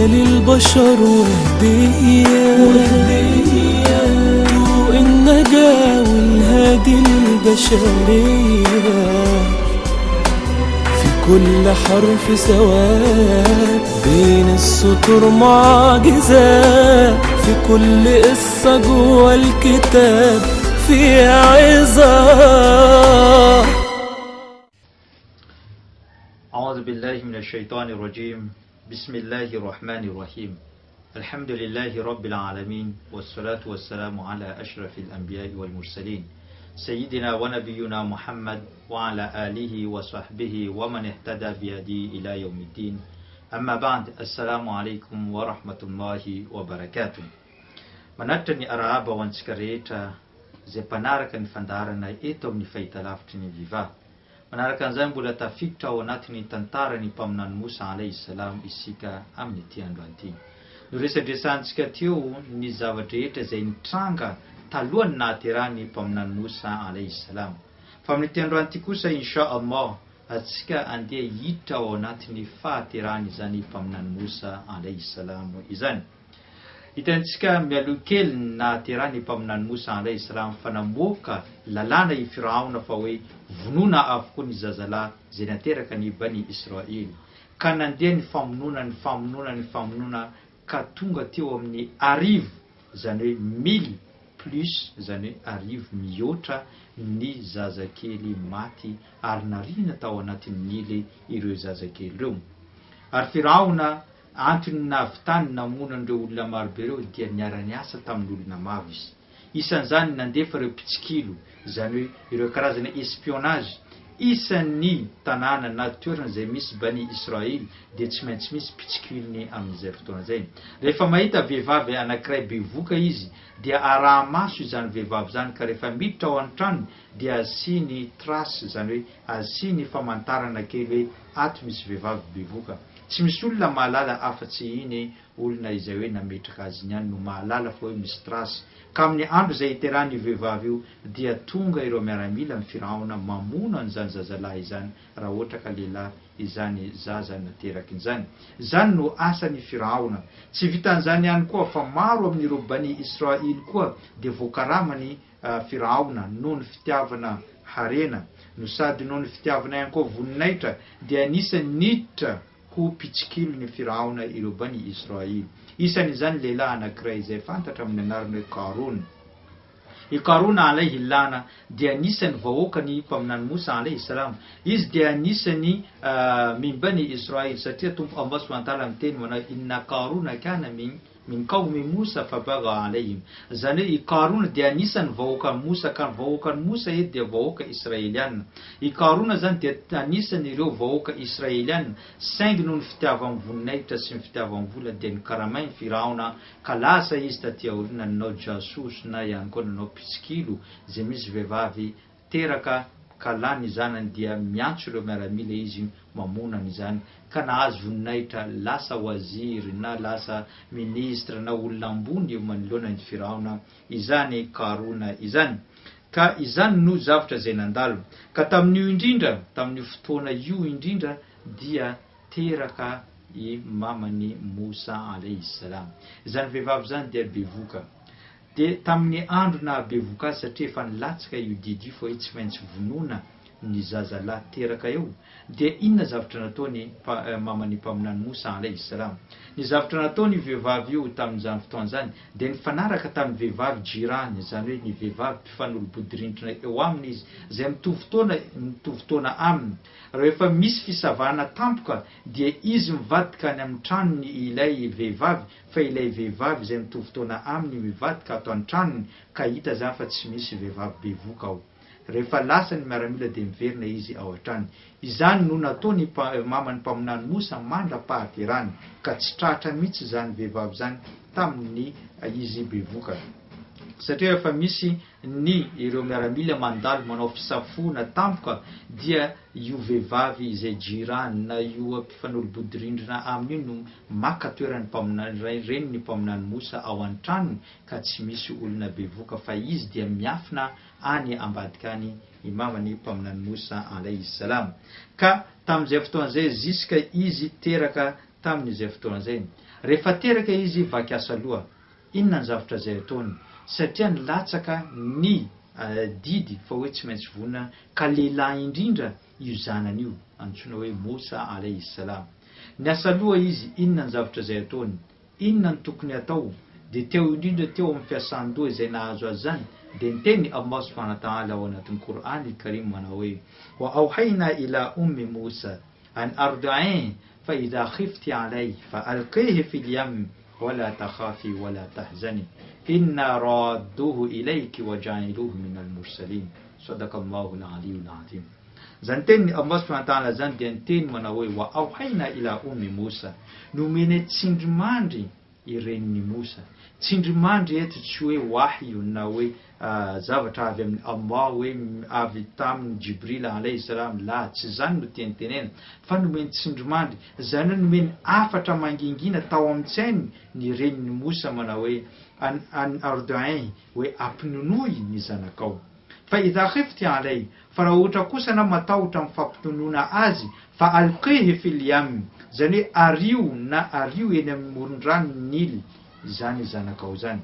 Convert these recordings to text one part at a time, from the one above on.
للبشر وهدية، طوق النجاة والهادي للبشرية. في كل حرف سواد بين السطور معجزات، في كل قصة جوا الكتاب فيها عظات. أعوذ بالله من الشيطان الرجيم. بسم الله الرحمن الرحيم. الحمد لله رب العالمين، والصلاة والسلام على أشرف الأنبياء والمرسلين، سيدنا ونبينا محمد وعلى آله وصحبه ومن اهتدى بهديه إلى يوم الدين. أما بعد، السلام عليكم ورحمة الله وبركاته. Manatitra ny arahaba ho antsika rehetra izay mpanaraka ny fandaharana eto amin'ny fahitalavitry ny Viva. Manaraka an'izany, mbola tafiditra ao anatin'ny tantaran'ny Mpaminany Mosa alaihi salam isika amin'ity androany ity. Noresadresahantsika teo ny zava-drehetra izay nitranga talohan'ny nahaterahan'ny Mpaminany Mosa alaihi salam. Fa amin'ity androany ity kosa insha Allah atsika andeha hiditra ao anatin'ny fahaterahan'izany Mpaminany Mosa alaihi salam izany. Hitantsika mialoha kely ny nahaterahan' i Mpaminany Mosa alaihi salam fa namoaka lalàna i Firaona fa hoe vonoina avokoa ny zazalahy izay nateraka ny Bani Isra'il. Ka nandeha ny famonoana ny famonoana ny famonoana ka tonga teo amin'ny arivo, izany hoe mille plus, izany hoe arivo mihoatra ny zazakely maty ary nariana tao anatin'ny Nily ireo zazakely ireo. Ary Firaona Antony nahavitany namono an'ireo olona marobe ireo dia niara-niasa tamin'olona maro izy. Isan'izany ny nandefa ireo mpitsikilo, izany hoe ireo karazana espionnage, isan'ny tanàna na toerana izay misy Bani Israël dia tsy maintsy misy mpitsikilony amin'izay fotoana izay. Rehefa mahita vehivavy anankiray bevoka izy dia araha-maso izany vehivavy izany ka rehefa miditra ao an-tranony dia asiany trace, izany hoe asiany famantarana kely hoe ato misy vehivavy bevoka. Tsy misy olona mahalala afa-tsy iny olona izay hoe nametraka azy iny ihany no mahalala fa hoe misy trace. Ka amin'ny andro izay hiterahan'io vehivavy io dia tonga ireo miaramila ny Firaona mamono an'izany zazalahy izany raha ohatra ka lehilahy izany zaza nateraky izany. Izany no asan'i Firaona. Tsy vitan'izany ihany koa fa maro amin'ireo Bani Isra'il koa dia voakaraman'i Firaona noho ny fitiavana harena no sady noho ny fitiavana ihany koa voninahitra dia anisan'ny niditra ho mpitsikilo ny Firaona ireo Bani Isra'il. Isan'izany lehilahy anankiray izay fantatra amin'ny anarana hoe Qarun. I Qarun alayhi lana dia anisan'ny vahoakan'ny Mpaminany Mosa alayhi salam. Izy dia anisan'ny min Bani Isra'il satria Tompo Allah subhanahu wa ta'ala miteny manao inna Qaruna kana min Min qawmi Moussa fa bagha alayhim. Izany hoe i Karona dia anisan'ny vahoakan'i Moussa, ka ny vahoakan'i Moussa eto dia vahoaka Israeliana. I Karona izany dia anisan'ireo vahoaka Israeliana, saingy noho ny fitiavany voninahitra sy ny fitiavany vola dia nokaramain'i Firaona ka lasa izy taty aoriana nanao jasus na ihany koa nanao mpitsikilo izay misy vehivavy teraka ka lany ny zanany dia miantso ireo miaramila izy mamono an'izany ka nahazo voninahitra lasa wazir na lasa ministre na olona ambony eo manoloana ny firaona izany karona izany ka izany no zavtra izay nandalo ka tamin'io indrindra tamin'io fotoana io indrindra dia teraka i maman'i Mosa alayhi salam izany vehivavy izany dia bevoka Dia tamin'ny andro nahabevoka azy, satria efa nilatsaka io didy io fa hoe tsy maintsy vonoina ny zaza lahy teraka eo, dia inona zavatra nataony maman'ny Mpaminany Mosa alaihi salam? Ny zavatra nataon'io vehivavy io tamin'izany fotoana izany dia nifanaraka tamin'ny vehivavy jirany, izany hoe ny vehivavy mpifanolo-bodirindrina eo aminy izy, izay mitovy taona mitovy taona aminy. Rehefa misy fisavana tampoka dia izy mivadika any amin'ny tranony ilay vehivavy fa ilay vehivavy izay mitovy taona aminy mivadika ato an-tranony ka hita zany fa tsy misy vehivavy bevoka ao. Rehefa lasa ny miaramila dia miverina izy ao an-tranony. Izany no nataony maman'ny mpaminany Mosa mandra-pahaterany ka tsy tratra mihitsy izany vehivavy izany tamin'ny izy bevoka. Satria rehefa misy ny ireo miaramila mandalo manao fisafoana tampoka dia io vehivavy izay jirany na io mpifanolo-bodirindrina aminy io no maka toeran'ny mpaminany, renin'ny mpaminany Mosa ao an-tranony ka tsy misy olona bevoka fa izy dia miafina any ambadika any i maman'ny mpaminany Mosa alaihi salam. Ka tamin'izay fotoana izay ziska izy teraka. Tamin'izay fotoana izay, rehefa teraka izy vaky asa loha, inona ny zavatra izay ataony? Satria nilatsaka ny didy fa hoe tsy maintsy vonona ka lehilahy indrindra io zanany io, antsoina hoe Moussa alayhi salam. Niasa loha izy, inona ny zavatra izay ataony? Inona no tokony hatao? Dia teo indrindra teo amin'ny fiasan-doha izay nahazo azy izany, dia niteny Allah subhanahu wa ta'ala ao anatin'ny Qur'an al-Karim manao hoe, Wa awhayna ila ummi Moussa an ardi'ih fa idha khifti alayhi fa alqihi fil yam wa la takhafi wa la tahzani inna radduhu ilayki wa ja'iluhu min al-mursalin. Sadaqa Allahu al-aliyu al-azim. Izany tenin'i Allah subhanahu wa ta'ala izany dia niteny manao hoe, Wa awhayna ila ummi Moussa, nomenay tsindrimandry i renin'i Moussa. Tsindrimandry eto tsy hoe wahyu na hoe zavatra avy amin'i Allah hoe avy tamin'i Jibril alayhi salam, la, tsy izany no tiany tenena, fa nomeny tsindrimandry, izany hoe nomeny hafatra mangingina tao amin-tsainy ny renin'i Moussa manao hoe, an an ardu'ain, hoe ampinonoy ny zanakao. Fa idha khifti alayh, fa raha ohatra kosa anao matahotra amin'ny fampinonoana azy, fa alqihi fil yam, izany hoe ario na ario eny amin'ny moron-drano Nil izany zanakao izany.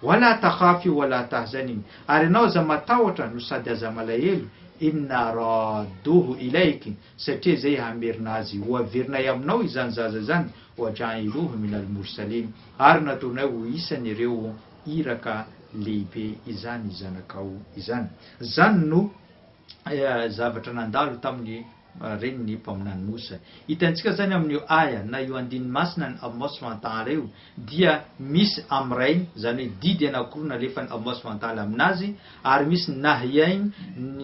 Wala takhafi wala tahzani, ary ianao aza matahotra no sady aza malahelo, inna radduhu ilayk, satria izay hamerina azy ho averinay aminao izany zaza izany, wa ja'iluhu minal mursalin, ary nataonay ho isan'ireo iraka lehibe izany zanakao izany. Izany no zavatra nandalo tamin'ny renin'ny mpaminany Mosa. Hitantsika izany amin'io aya na io andininy masina an'i Allah subhanahu wa ta'ala io dia misy amrain, izany hoe didy anankiroa nalefan'i Allah subhanahu wa ta'ala aminazy, ary misy nahyain,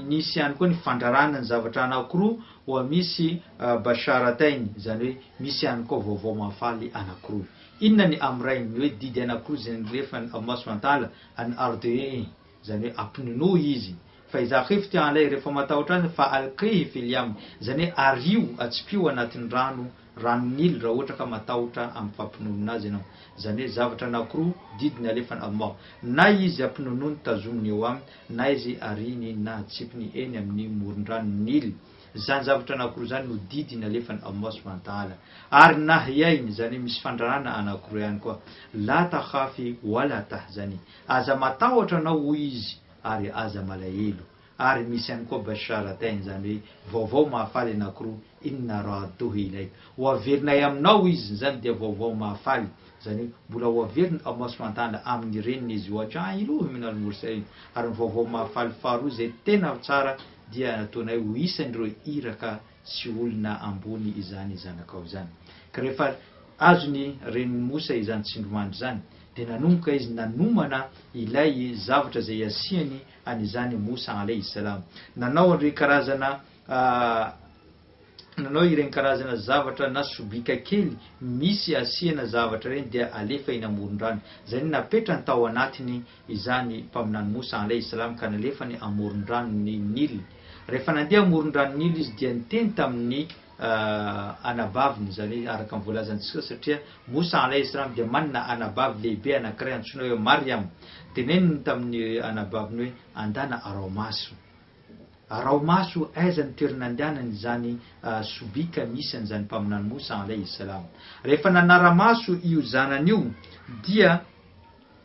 nisy ihany koa ny fandrarana ny zavatra anankiroa, wa misy basharatayn, izany hoe misy ihany koa vaovao mahafaly anankiroa. Inona ny amrain, ny hoe didy anankiroa izay nolefan'i Allah subhanahu wa ta'ala, an ardi'ih, izany hoe ampinonoy izy, fa idha khifti alayh, rehefa matahotra azy, fa alqihi fil yam, izany hoe ario, atsipio anatin'ny rano, rano Nil, raha ohatra ka matahotra amin'ny fampinonoana azy ianao. Izany hoe zavatra anankiroa, didy nalefan'i Allah, na izy ampinonoiny tazominy eo aminy, na izy ariany na atsipiny eny amin'ny moron-drano Nil. Izany zavatra anankiroa izany no didy nalefan'i Allah subhanahu wa ta'ala. Ary nahyayn, izany hoe misy fandrarana anankiroa ihany koa. La takhafi wa la tahzani. Aza matahotra anao hoy izy ary aza malahelo. Ary misy ihany koa basharatayn, izany hoe vaovao mahafaly anankiroa, inna radduhu ilayk. Ho averinay aminao izy, izany dia vaovao mahafaly. Izany hoe mbola ho averin'i Allah subhanahu wa ta'ala amin'ny reniny izy, wa ja'iluhu minal mursalin. Ary ny vaovao mahafaly faharoa izay tena tsara dia nataonay ho isan'ireo iraka sy olona ambony izany zanakao izany. Ka rehefa azon'ny renin'i Mosa izany tsindrimandry izany, dia nanomboka izy nanomana ilay zavatra izay hasiany an'izany Mosa alayhi salam. Nanao an'ireny karazana nanao ireny karazana zavatra na sobika kely misy asiana zavatra ireny dia alefa eny amoron-drano. Izay napetrany tao anatiny izany Mpaminany Mosa alaihi salam ka nalefany amoron-dranon'i Nil. Rehefa nandeha amoron-dranon'i Nil izy dia niteny tamin'ny anabaviny, izany hoe araka ny voalazantsika satria Mosa alaihi salam dia manana anabavy lehibe anankiray antsoina hoe Maryam. Teneniny tamin'ny anabaviny hoe andana araho maso. Araho maso aiza ny toerana andehanany izany sobika misy an'izany Mpaminany Mosa alaihi salam. Rehefa nanara-maso io zanany io dia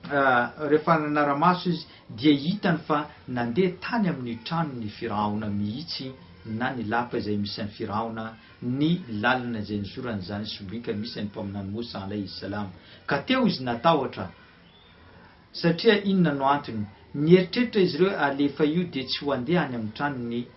Rehefa nanara-maso izy dia hitany fa nandeha tany amin'ny tranon'i Firaona mihitsy na ny lapa izay misy an'i Firaona ny lalana izay nizoran'izany sobika misy an'i Mpaminany Mosa alaihi salam. Ka teo izy natahotra satria inona no antony? Nieritreritra izy ireo alefa io dia tsy ho andeha any amin'ny tranon'i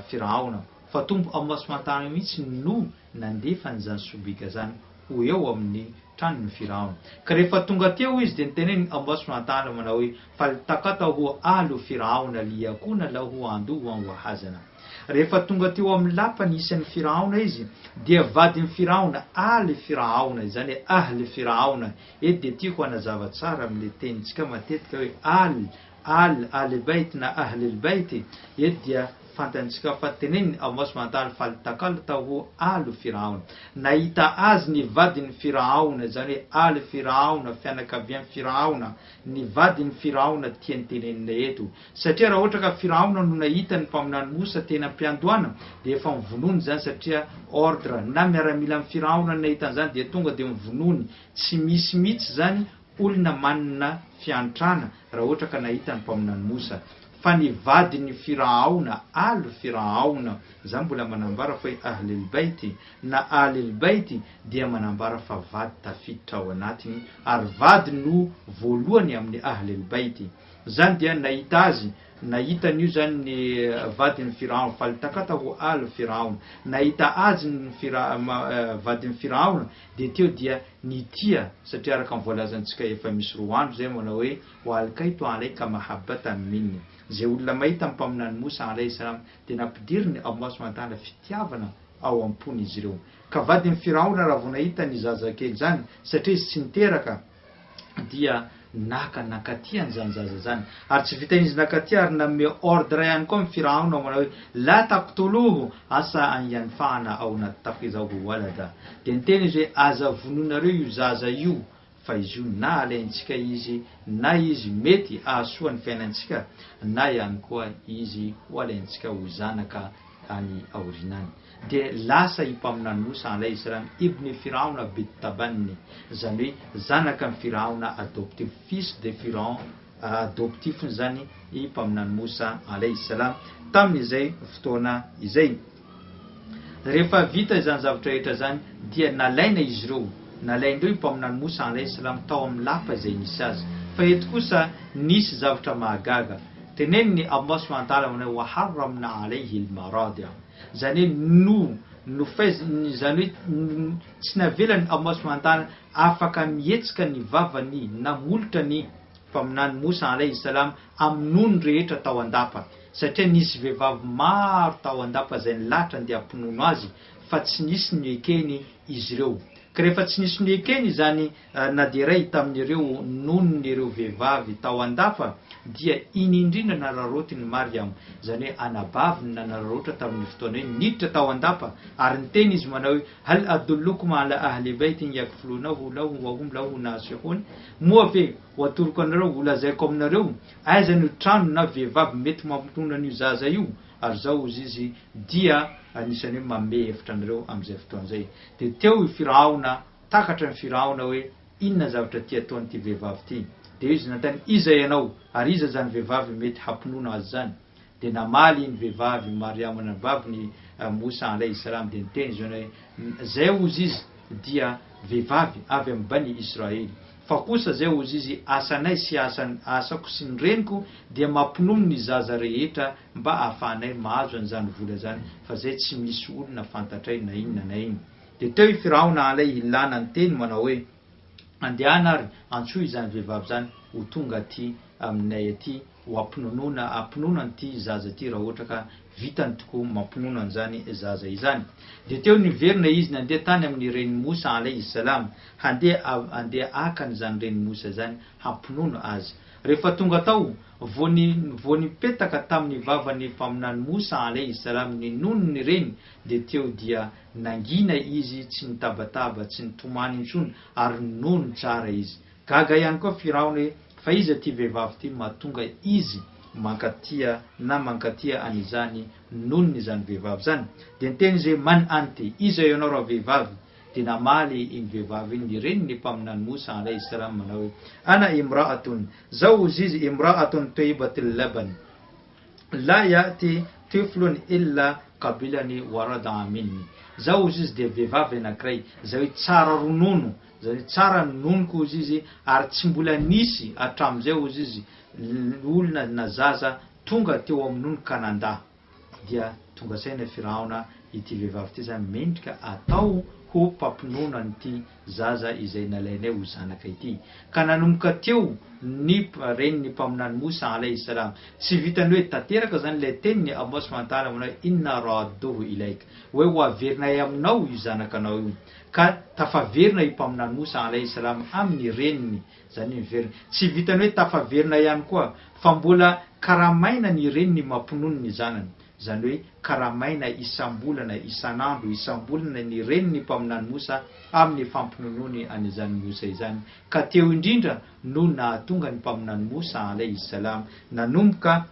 Firaona fa Tompo Allah subhanahu wa ta'ala mihitsy no nandefa an'izany sobika izany ho eo amin'ny tranon'i Firaona. Ka rehefa tonga teo izy dia niteneniny Allah subhanahu wa ta'ala manao hoe, Faltaqatahu ahlu Firaona liyakuna lahu aduwan wa hazana. Rehefa tonga teo amin'ny lapan'ny isan'i Firaona izy, dia vadin'i Firaona, ahli Firaona, izany hoe ahli Firaona, eto dia tiako hanazava tsara amin'ilay tenintsika matetika hoe al, al, al-bayt na ahlil bayt, eto dia. fantantsika fa tenenin'i Allah subhanahu wa ta'ala faltakaltahu alu Firaona. Nahita azy ny vadin'i Firaona, izany hoe alu Firaona, fianakavian'i Firaona, ny vadin'i Firaona tiany tenenina eto. Satria raha ohatra ka Firaona no nahita ny mpaminany Mosa teny am-piandohana dia efa novonoiny izany satria ordre na miaramilan'i Firaona no nahita an'izany dia tonga dia novonoiny, tsy misy mihitsy izany olona manana fiantrana raha ohatra ka nahita ny mpaminany Mosa. Fa ny vadin'i Firaona, Al Firaona, za mbola manambara fa hoe Ahlil Baity, na Alil Baity dia manambara fa vady tafiditra ao anatiny ary vady no voalohany amin'ny Ahlil Baity. Zany dia nahita azy, nahita an'io zany ny vadin'i Firaona, faltakatahu Al Firaona, nahita azy ny Fira, vadin'i Firaona, dia teo dia nitia, satria araka ny voalazantsika efa misy roa andro zay manao hoe, wa alkaitu alaika mahabbatan minni, zay olona mahita ny Mpaminany Mosa alaihi salam dia nampidiriny Allah subhanahu wa ta'ala fitiavana ao am-pony izy ireo. Ka vadin'i Firaona raha vao nahita ny zazakely zany, satria izy tsy niteraka, dia naka nankaty an'izany zaza izany. Ary tsy vitan'izy nankaty ary nanome ordre ihany koa amin'i Firaona manao hoe, La taqtuluhu asa an yanfa'ana aw nattakhizahu walada. Dia niteny izy hoe, aza vonoinareo io zaza io, fa izy io na alaintsika izy, na izy mety hahasoa ny fiainantsika, na ihany koa izy ho alaintsika ho zanaka any aoriana any. Dia lasa i Mpaminany Mosa alaihi salam ibn Firaona bit-tabanni, izany hoe zanaka ny Firaona adoptif, fils de Pharaon adoptif-ny izany i Mpaminany Mosa alaihi salam tamin'izay fotoana izay. Rehefa vita izany zavatra rehetra izany dia nalaina izy ireo, nalain'ireo i Mpaminany Mosa alaihi salam tao amin'ny lapa izay nisy azy. Fa eto kosa nisy zavatra mahagaga. Teneniny Allah subhanahu wa ta'ala manao hoe, wa harramna alayhi al-maradi'. Izany hoe no nofaiziny, izany hoe tsy navelany Allah subhanahu wa ta'ala afaka mihetsika ny vavany na molotra ny Mpaminany Mosa alayhi salam amin'ny nono rehetra tao an-dapa, satria nisy vehivavy maro tao an-dapa izay nilahatra andeha hampinono azy fa tsy nisy noekeny izy ireo. Ka rehefa tsy nisy noekeny izany na dia iray tamin'ireo nonon'ireo vehivavy tao an-dapa dia iny indrindra nararaotin'i Maryam, izany hoe anabaviny nanararaotra tamin'io fotoana io, niditra tao an-dapa ary niteny izy manao hoe, Hal adullukum ala ahli baytin yakfulunahu lahum wa hum lahu nasihun, Moa ve ho atoroko anareo, ho lazaiko aminareo, aiza no trano na vehivavy mety mampinono an'io zaza io? Ary izao hozy izy dia anisan'ny hoe manome hevitra anareo amin'izay fotoana izay. Dia teo i Firaona Takatra ny Firaona hoe inona zavatra tia ataon'ity vehivavy ity. Dia izy nanontany, Iza ianao? Ary iza izany vehivavy mety hampinono azy izany? Dia namaly iny vehivavy, Mariama anabavin'i Mosa alaihi salam, dia niteny izy hoe, Izay hozy izy dia vehivavy avy amin'ny Bani Israely. Fa kosa izay hozy izy, asanay sy asan, asako sy ny reniko dia mampinono ny zaza rehetra mba ahafahanay mahazo an'izany vola izany, fa izay tsy misy olona fantatray na inona na inona. Dia teo i Firaona alaihi lana niteny manao hoe, Andehana ary antsoy izany vehivavy izany ho tonga aty aminay aty ho ampinonoana hampinono an'ity zaza ity raha ohatra ka vitany tokoa mampinono an'izany zaza izany. Dia teo niverina izy nandeha tany amin'ny renin'i Mosa alaihi salam handeha handeha haka an'izany renin'i Mosa izany hampinono azy. Rehefa tonga tao, vao ni vao nipetaka tamin'ny vavan'ny mpaminany Mosa alaihi salam ny nonon'ny reny dia teo dia Nangina izy, tsy nitabataba, tsy nitomany intsony, ary ninono tsara izy. Gaga ihany koa Firaona hoe, Fa iza ity vehivavy ity mahatonga izy mankatia na mankatia an'izany nonony izany vehivavy izany? Dia niteny izy hoe, Man anti? Iza ianao ravehivavy? Dia namaly iny vehivavy iny, ny renin'ny Mpaminany Mosa alaihi salam manao hoe, Ana imra'atun, zaho hozy izy imra'atun tayyibatil laban. La ya'ti tiflun illa qabilani wa rada'a minni. Zaho hozy izy dia vehivavy anankiray izay hoe tsara ronono, izany hoe tsara ny nonoko hozy izy ary tsy mbola nisy hatramin'izay hozy izy olona na zaza tonga teo amin'ny nono ka nandà. Dia tonga saina Firaona ity vehivavy ity izany mendrika atao ho mpampinono an'ity zaza izay nalainay ho zanaka ity. Ka nanomboka teo ny renin'ny Mpaminany Mosa alaihi salam. Tsy vitan'ny hoe tanteraka izany ilay teniny Allah subhanahu wa ta'ala manao hoe inna radduhu ilaik, hoe ho averinay aminao io zanakanao io. Ka tafaverina io Mpaminany Mosa alaihi salam amin'ny reniny, izany hoe miverina. Tsy vitan'ny hoe tafaverina ihany koa, fa mbola karamaina ny reniny mampinono ny zanany. Izany hoe karamaina isam-bolana, isan'andro, isam-bolana ny renin'ny Mpaminany Mosa amin'ny fampinonoany an'izany Mosa izany. Ka teo indrindra no nahatonga ny Mpaminany Mosa alaihi salam nanomboka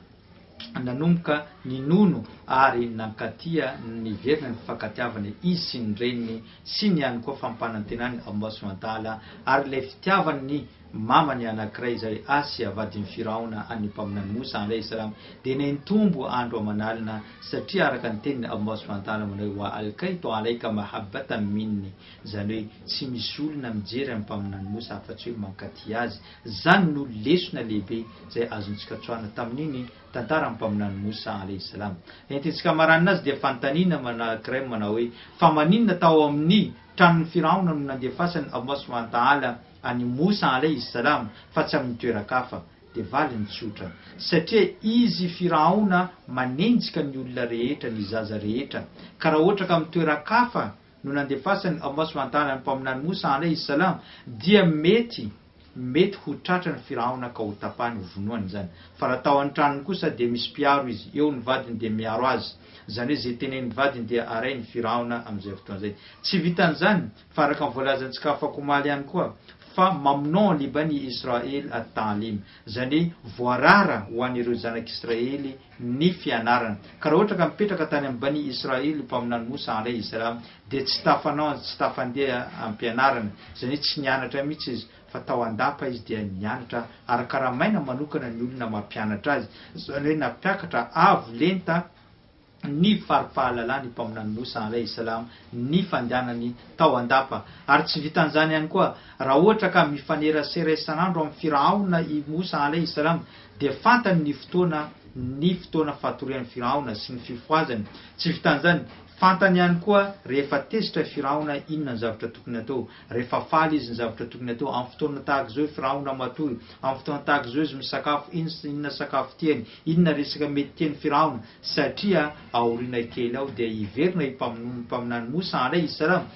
nanomboka ninono ary nankatia niverina ny fifankatiavana izy sy ny reniny sy ny ihany koa fampanantenan'i Allah subhanahu wa ta'ala ary ilay fitiavan'ny mamany anankiray izay Asia vadin'i Firaona an'ny Mpaminany Mosa alaihi salam dia nitombo andro aman'alina satria araka ny tenin'i Allah subhanahu wa ta'ala manao hoe wa alkaitu alaika mahabbatan minni izany hoe tsy misy olona mijery an'ny Mpaminany Mosa afa-tsy hoe mankatia azy. Izany no lesona lehibe izay azontsika tsoahina tamin'iny tantaran'ny Mpaminany Mosa alaihi salam. Entintsika hamaranina azy dia fanontaniana anankiray manao hoe fa maninona tao amin'ny tranon'i Firaona no nandefasan'i Allah subhanahu wa ta'ala an'i Mosa alaihi salam fa tsy amin'ny toeran-kafa? Dia valiny tsotra, satria izy Firaona manenjika ny olona rehetra, ny zaza rehetra, ka raha ohatra ka amin'ny toeran-kafa no nandefasan'i Allah subhanahu wa ta'ala ny Mpaminany Mosa alaihi salam dia mety mety ho tratran'i Firaona ka ho tapahiny ho vonoany izany. Fa raha tao an-tranony kosa dia misy mpiaro izy, eo ny vadiny dia miaro azy. Izany hoe izay tenenin'ny vadiny dia arahin'i Firaona amin'izay fotoana izay. Tsy vitan'izany fa araka ny voalazantsika afak'omaly ihany koa fa mamnon li bani Israel at-ta'lim. Izany hoe voarara ho an'ireo zanak'Israely ny fianarana. Ka raha ohatra ka mipetraka tany amin'ny Bani Israel io Mpaminany Mosa alaihi salam dia tsy tafanao tsy tafandeha am-pianarana, izany hoe tsy nianatra mihitsy izy fa tao an-dapa izy dia nianatra ary karamaina manokana ny olona mampianatra azy, izany hoe nampiakatra avo lenta ny fari-pahalalan'ny Mpaminany Mosa alaihi salam ny fandehanany tao an-dapa. Ary tsy vitan'izany ihany koa, raha ohatra ka mifanerasera isan'andro amin'i Firaona i Mosa alaihi salam dia fantany ny fotoana ny fotoana fatorian'i Firaona sy ny fifohazany. Tsy vitan'izany, fantany ihany koa rehefa tezitra i Firaona inona ny zavatra tokony atao, rehefa faly izy ny zavatra tokony atao, amin'ny fotoana tahaka izao i Firaona matory, amin'ny fotoana tahaka izao izy misakafo, inona sakafo tiany, inona resaka mety tian'i Firaona, satria aoriana kely ao dia hiverina i Mpaminany Mosa alaihi salam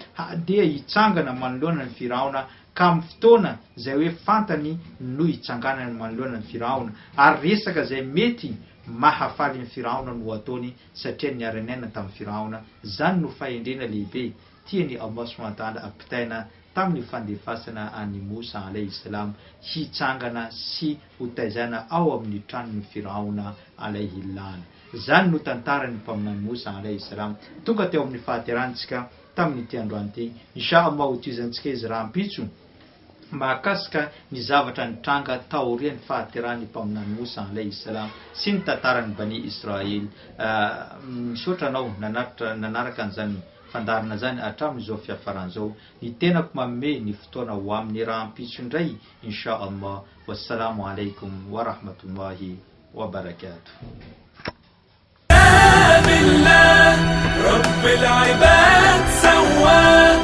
dia hitsangana manoloana an'i Firaona ka amin'ny fotoana izay hoe fantany no hitsanganany manoloana an'i Firaona ary resaka izay mety mahafaly an'i Firaona no ataony satria niara-niaina tamin'i Firaona, izany no fahendrena lehibe tian'i Allah subhanahu wa ta'ala ampitaina tamin'ny fandefasana an'i Mosa alaihi salam hitsangana sy ho taizaina ao amin'ny tranon'i Firaona alaihi lana. Izany no tantaran'ny Mpaminany Mosa alaihi salam tonga teo amin'ny fahaterahantsika tamin'ity androany ity. Insha Allah ho tohizantsika izy rahampitso mahakasika ny zavatra nitranga taorian'ny fahaterahan'ny Mpaminany Mosa alaihi salam sy ny tantaran'ny Bani Israel. Misaotra anao nanaritra nanaraka an'izany fandaharana izany hatramin'izao fiafarany izao. Ny tenako manome ny fotoana ho amin'ny rahampitso indray Insha Allah. Wassalamo alaikum wa rahmatullahi wa barakatuh. بالله رب العباد سواه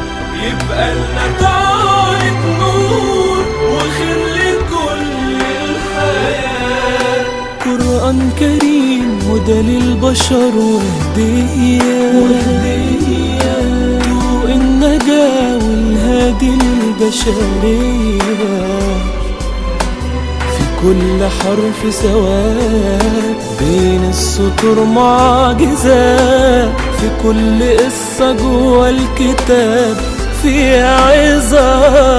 يبقى لنا طارة نور وخير لكل الحياة. قرآن كريم هدى للبشر وهدية، وهدية طوق النجاة والهادي للبشرية. في كل حرف سواد بين السطور معجزات، في كل قصة جوا الكتاب في عظات.